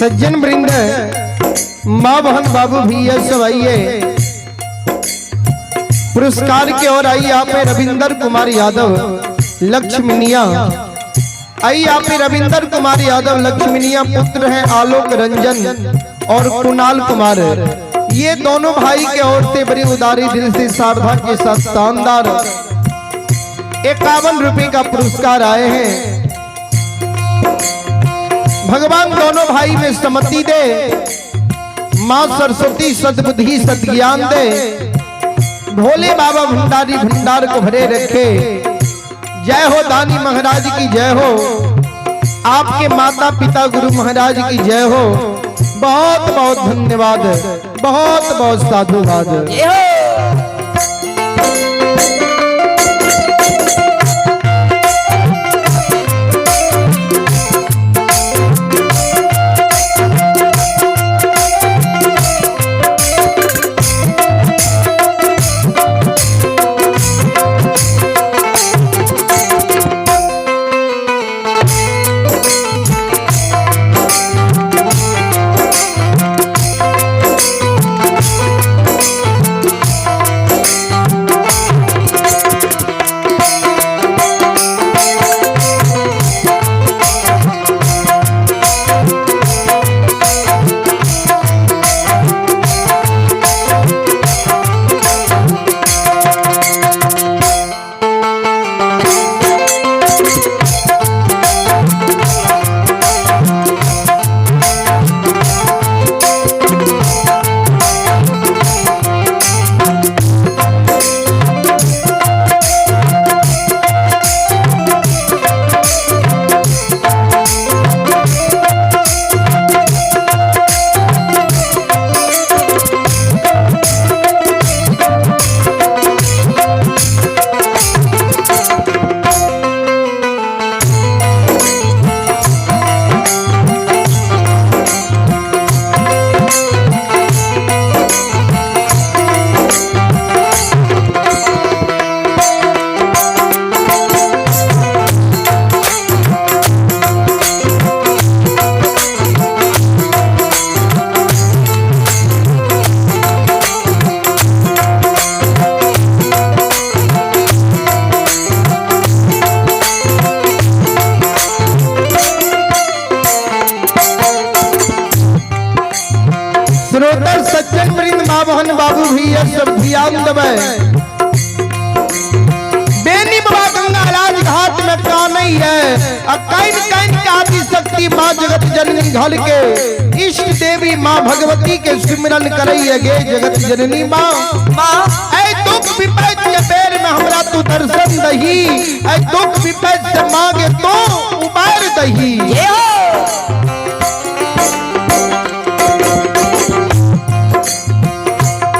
सज्जन वृंद, माँ बहन बाबू भैया सब आइए, पुरस्कार के ओर आइए। आप रविंदर कुमार यादव लक्ष्मीनिया, आइए आप रविंदर कुमार यादव लक्ष्मीनिया, पुत्र हैं आलोक रंजन और कुणाल कुमार। ये दोनों भाई के ओर से बड़ी उदारी दिल से श्रद्धा के साथ शानदार 51 रुपए का पुरस्कार आए हैं। भगवान दोनों भाई में सम्मति दे, माँ सरस्वती सद्बुद्धि सद्ज्ञान दे, भोले बाबा भंडारी भंडार को भरे रखे। जय हो दानी महाराज की जय हो, आपके माता पिता गुरु महाराज की जय हो। बहुत बहुत धन्यवाद, बहुत बहुत साधुवाद। जय हो। श्रोता सज्जन वृंद, माँ बहन बाबू भैया सब ध्यान दबे। बेनी बाबा गंगा राज घाट में का नहीं है, और can can के आदि शक्ति माँ जगत जननी घल के इष्ट देवी माँ भगवती के सिमरन करई है गे जगत जननी माँ। माँ ऐ दुख विपद के बेर में हमरा तू दर्शन दही, ऐ दुख विपद से मांगे तो उबार दही। जय हो।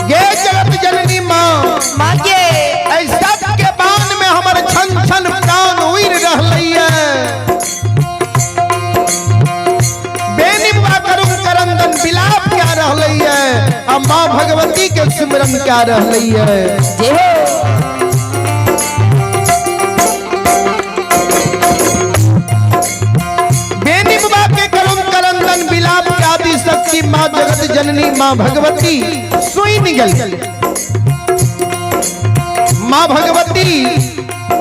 गे जगत जननी माँ, माँ के ऐ सबके बान में हमर छन छन प्राण उड़ रहलै है। बेनी बाबा करुण करंदन विलाप क्या रहलै है, आ माँ भगवती के सिमरन क्या रहलै है। जय हो। बेनी बाबा के करुण करंदन विलाप के आदि शक्ति माँ जगत जननी माँ भगवती सुन गल। माँ भगवती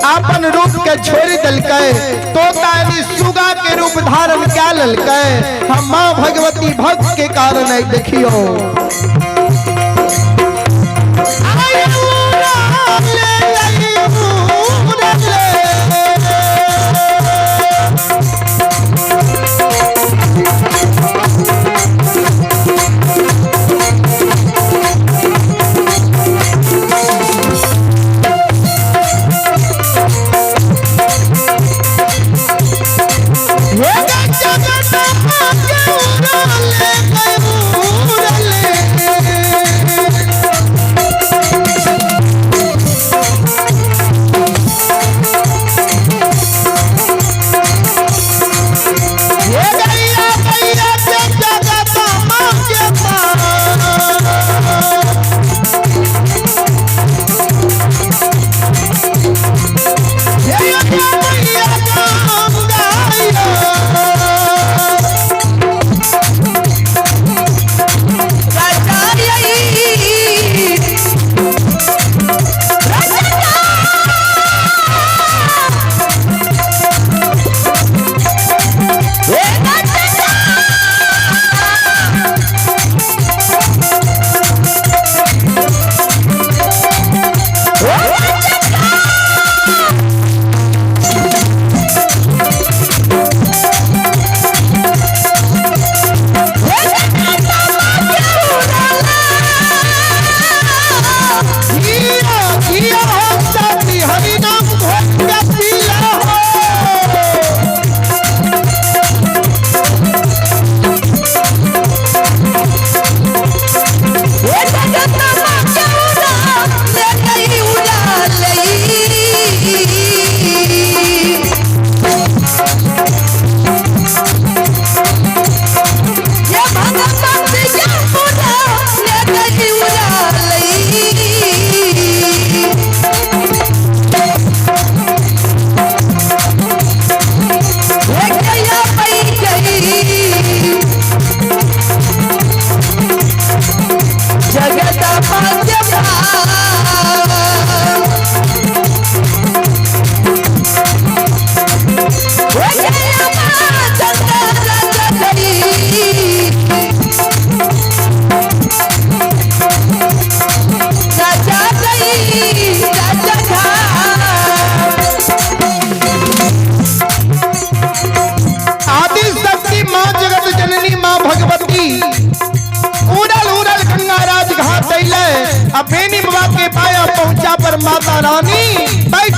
आपन रूप के छोड़ दिलकै, तोता यानी सुगा के रूप धारण क्या ललकै। हम माँ भगवती भक्त के कारण है देखियो।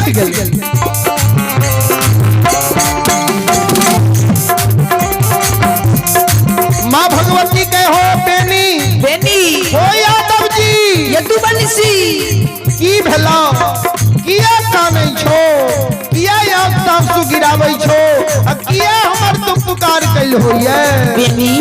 बैठ गेल। माँ भगवती के हो बेनी बेनी हो यादव जी यदुवंशी की भेला, किया कानै छो, किया आँख तांसु गिराबै छो, आ किया हमर तुम पुकार कैल होइए। बेनी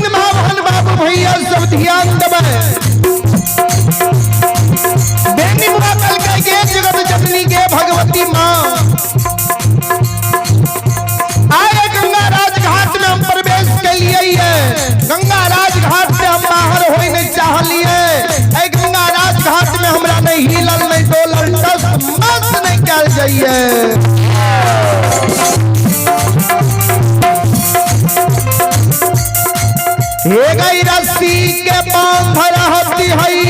महान बाबू भैया सब ध्यान देबै। बेनी बुआ कहलकै गे जगत जननी गे भगवती माँ, आए गंगा राजघाट में हम प्रवेश के लिए है। गंगा राजघाट से हम बाहर होई नहीं चाहलिए। ऐ गंगा राजघाट में हमरा नहीं हिलल नहीं डोलल टस मस नहीं कैल जाइए। हे गई रस्सी के बांध रहती हई,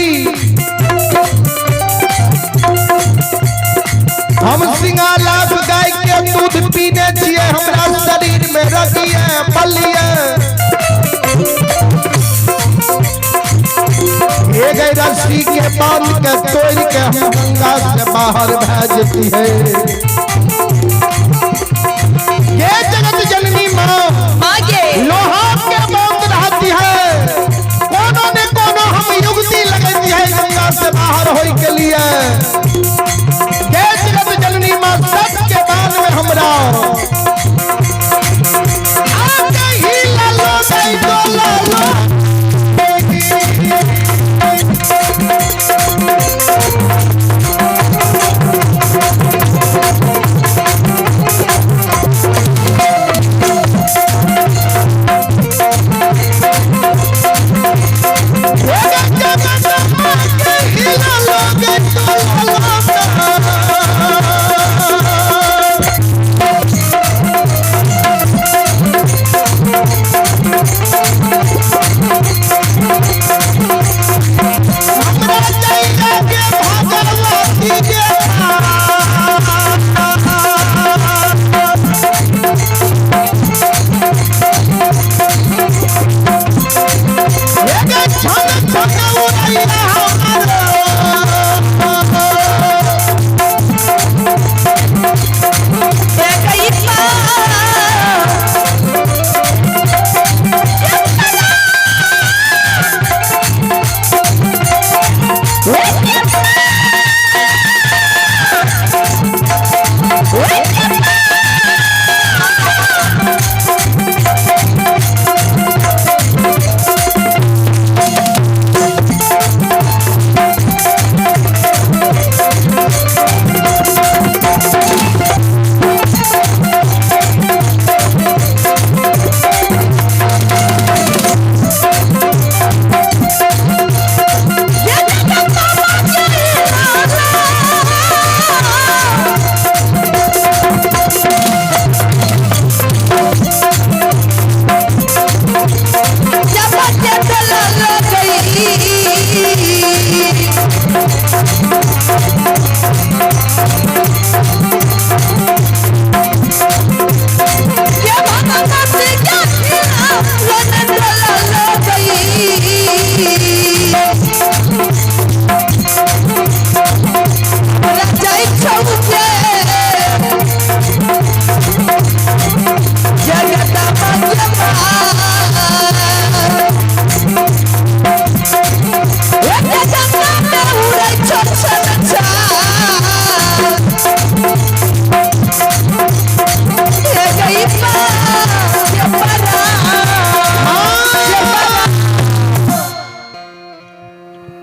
हम सिंगा लाख गाय के दूध पीने छिए, हमरा शरीर में रगिए बलिए। हे गई रस्सी के बांध के तोड़ के हम गंगा से बाहर भै जेती है। ये जगत जननी माँ माँ के लोहा के बांध रहती है, कोनो ने कोनो हम युक्ति लगती है गंगा से बाहर होई के लिए। के जगत जननी माँ सबके बांध में हमरा आके ही लालो गई तो लालो।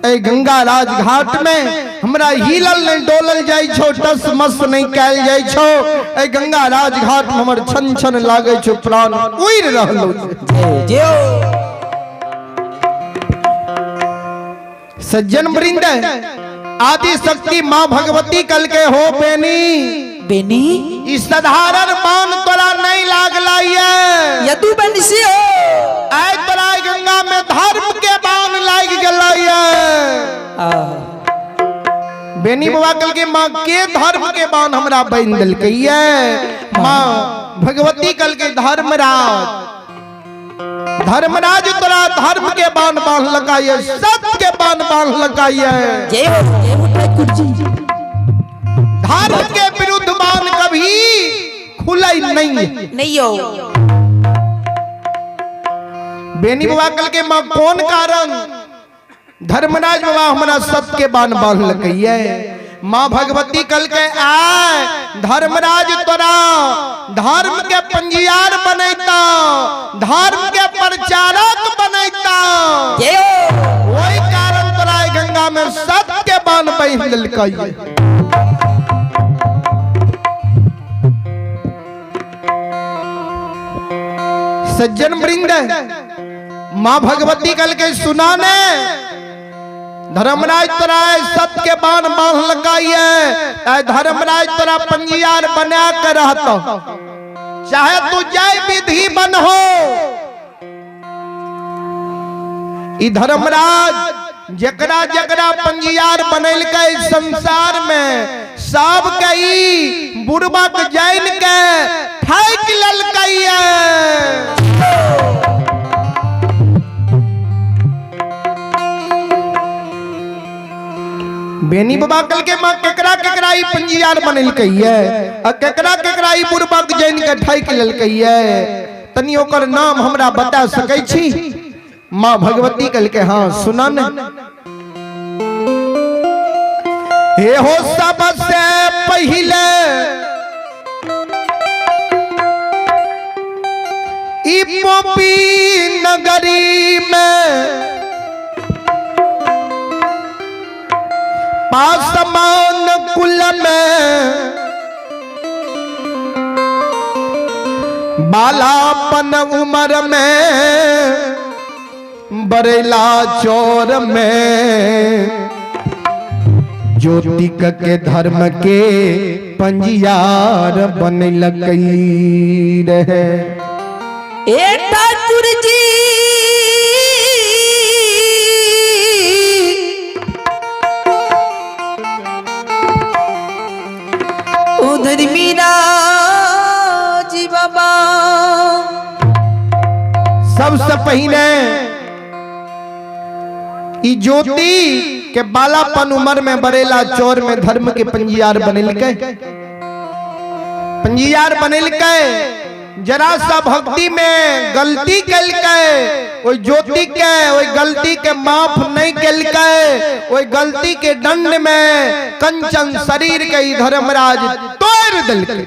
ए गंगा राज घाट में हमरा हिलल नहीं डोलल जाइ छौ, टस मस नहीं कैल जाइ छौ। ए गंगा राज घाट में हमर छन छन लागै छौ, प्राण उड़ि रहलो छै। जय हो। सज्जन वृंद, आदि शक्ति माँ भगवती कल के हो बेनी बेनी ई साधारण मान तोरा नहीं लागला ये, यदु बंशी हो। आय तोरा गंगा में धर्म के बाण लाग गेला ये। बेनी बाबा कल के माँ के धर्म के बाण हमरा बन दिलकै ये। माँ भगवती कल के धर्मराज, धर्मराज तोरा धर्म के बाण बांध लगाइए, सत्य के बाण बांध लगाइए। जय हो, जय हो ठाकुर जी। धर्म के विरुद्ध बाण कभी खुले नहीं है। नहीं हो। बेनी बाबा कल के माँ कौन कारण धर्मराज बाबा हमारा सत्य के बाण बांध लगाइए। माँ भगवती कल के आय धर्मराज तोरा धर्म के पंजियार बनैता, धर्म के प्रचारक बनैता। जय हो। वही कारण तोरा गंगा में सत्य के बाण बहिन दिलकै। सज्जन वृंद, माँ भगवती कल के सुनाने धर्मराज तोरा सत्य के बाण बांध लगाइए। धर्मराज तोरा पंजियार बना के रहता, चाहे तू जय विधि बन हो। ई धर्मराज जकरा जकरा पंजियार बनैलकै संसार में सब के ई बुढ़बक जैन के ठैक लेलकै। बेनी बाबा कल के माँ केकरा केकरा ई पंजियार बनेलकै आ केकरा केकरा ई बुढ़बक जैन के ठैक लेलकै, तनी ओकर नाम हमरा बता सकै छी? माँ भगवती कल के हाँ सुनन। हे हो सबसे पहले ई पोपी नगरी में पासमान कुल में बालापन उम्र में बरेला चोर में ज्योतिक के धर्म के पंजियार बनलकै रहे। ए ठाकुर जी उधर मीरा जी बाबा सबसे पहले ई ज्योति के बालापन उम्र में बरेला चोर में धर्म के पंजियार बनलकै, पंजियार बनलकै। जरा सा भक्ति में गलती कलकै, ओई ज्योति के ओई गलती के माफ नहीं कलकै, ओई गलती के दंड में कंचन शरीर के ई धर्मराज तोड़ दिलकै।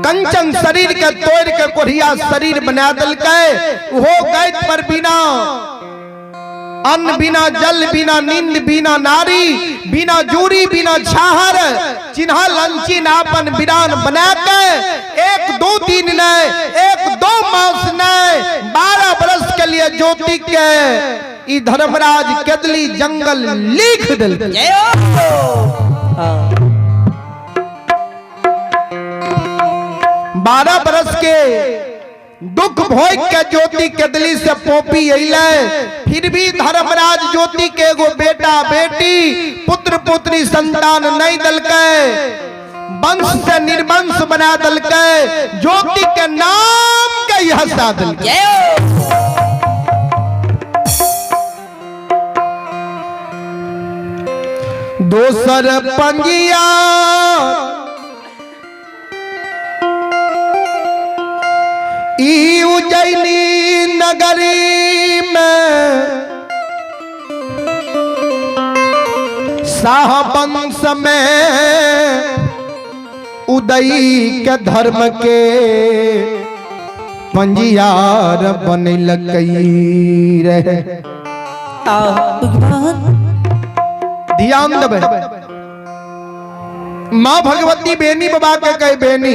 कंचन शरीर के तोड़ के कोढ़िया शरीर बना दिलकै। वो गैत पर बिना अन्न बिना जल बिना नींद बिना नारी बिना जूरी बिना छाहर चिन्ह लंचिन आपन बिरान बना के 1 2 दिन नहीं 1 2 मास नहीं 12 बरस के लिए ज्योति के ई धर्मराज केदली जंगल लिख दिल। 12 बरस के दुख भोग के ज्योति केदली से पोपी अइले, फिर भी धर्मराज ज्योति के एगो बेटा बेटी पुत्र पुत्री संतान नहीं दिलकै, वंश से निर्वंश बना दिलकै, ज्योति के नाम के हंसा दिलकै। दोसर पंजिया ई उज्जैनी नगरी में शाह वंश में उदयी के धर्म के पंजियार बनैलकै रहे। भगवान ध्यान देबै, माँ भगवती बेनी बाबा के कहे, बेनी